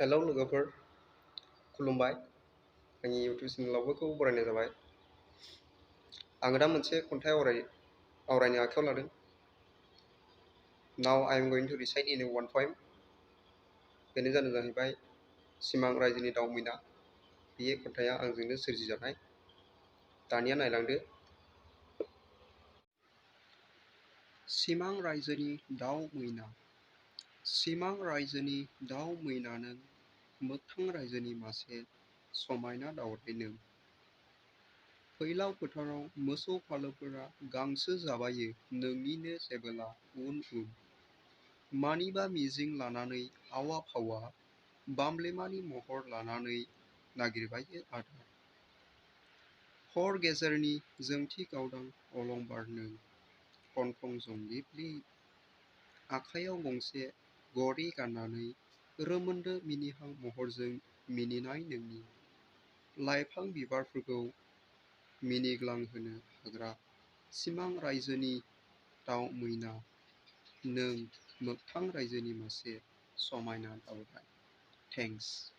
Hello लोगोफोर, खुलुमबाय। आंनि इउटुब चेनेलाव बयखौबो बरायनाय जाबाय। आङो दा मोनसे खन्थाइ आवरायनो आखायाव लादों। Now I am going to recite in one poem. बेनो जाहैबाय सिमां रायजोनि दाउ मैना। बे खन्थाइया आंजोंनो सोरजिजानाय। दानिया नायलांदो। सिमां रायजोनि दाउ मैना। सिमां रायजोनि दाउ मैना नों, मोगथां रायजोनि मासे समायना दाउदै नों। फैलाव फोथाराव मोसौ फालोफोरा गांसो जाबायो नोंनिनो जेबोला उन उन। मानिबा मिजिं लानानै आवा फावा, बामब्लेमानि महर लानानै नागिरबायो आदार। हर गेजेरनि जोंथि गावदां अलंबार नों, खनखं जंलिब लिब, आखायाव गंसे घड़ी गाननानै रोमोन्दो मिनिहां महरजों मिनिनाय नोंनि। लाइफां बिबारफोरखौ मिनिग्लांहोनो हाग्रा सिमां रायजोनि दाउ मैना नों, मोगथां रायजोनि मासे समायना दाउराइ। थेंक्स।